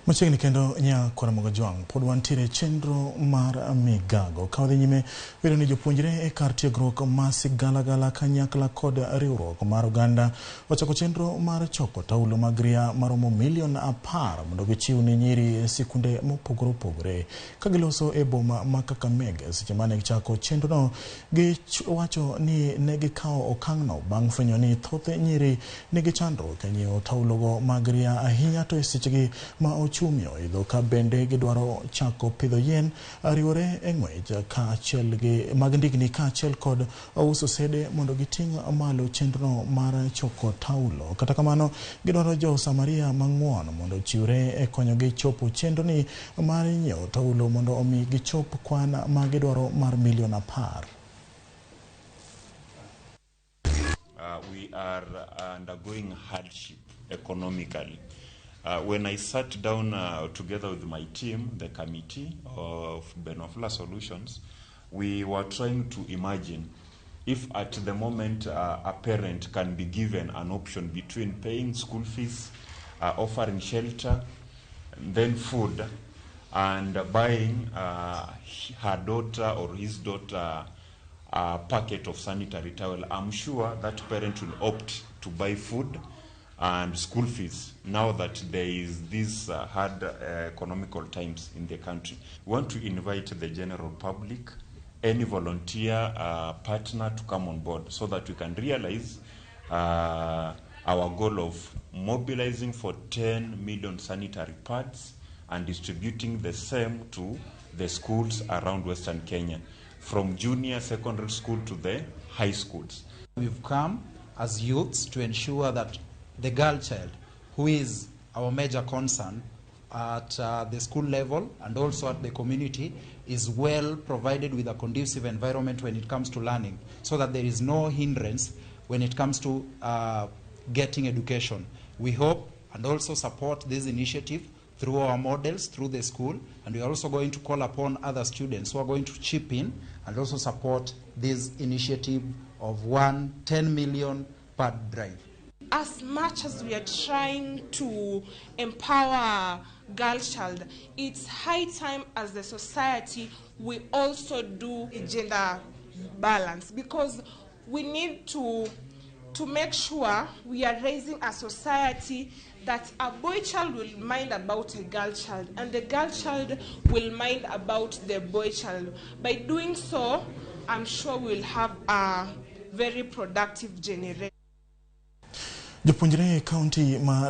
Machiegni kendo nya Ramogi Jwang' pod wantiere e chenro mar migago ka wadhi nyime bedo ni jopuonjre e kar tiegruok ma Sigalagala kanyakla kod riwruok mar oganda ochako chenro mar choko taulo mag ria maromo milion 10 mondo gichiw ne nyiri e sikunde mopogore opogore ka giloso e boma ma Kakamega. Seche mane gichako chenrono, giwacho ni ne gikawo okang'no bang' fwenyo ni thoth nyiri nigi chandruok e nyiewo taulogo mag ria, ahinya to e sechegi ma ochumi oidho, ka bende gidwaro chako pidho yien, riwore e ng'wech kaachiel gi mag ndigni kaachiel kod uso sede mondo giting' malo chenrono mar choko taulo. Kata kamano, gidwaro jo Samaria mang'won mondo ochiwre e konyogi chopo chenroni mar nyiewo taulo mondo omi gichop kwan ma gidwaro mar milion 10. We are undergoing hardship economically. When I sat down together with my team, the committee of Ben Wafula Solutions, we were trying to imagine if at the moment a parent can be given an option between paying school fees, offering shelter, and then food, and buying her daughter or his daughter a packet of sanitary towel, I'm sure that parent will opt to buy food and school fees now that there is this hard economical times in the country. We want to invite the general public, any volunteer partner to come on board so that we can realize our goal of mobilizing for 10 million sanitary pads and distributing the same to the schools around Western Kenya, from junior secondary school to the high schools. We've come as youths to ensure that the girl child, who is our major concern at the school level and also at the community, is well provided with a conducive environment when it comes to learning, so that there is no hindrance when it comes to getting education. We hope and also support this initiative through our models, through the school, and we are also going to call upon other students who are going to chip in and also support this initiative of 1 10 million pad drive. As much as we are trying to empower girl child, it's high time as a society we also do a gender balance, because we need to make sure we are raising a society that a boy child will mind about a girl child and the girl child will mind about the boy child. By doing so, I'm sure we'll have a very productive generation. Jopuonjre e kaunti ma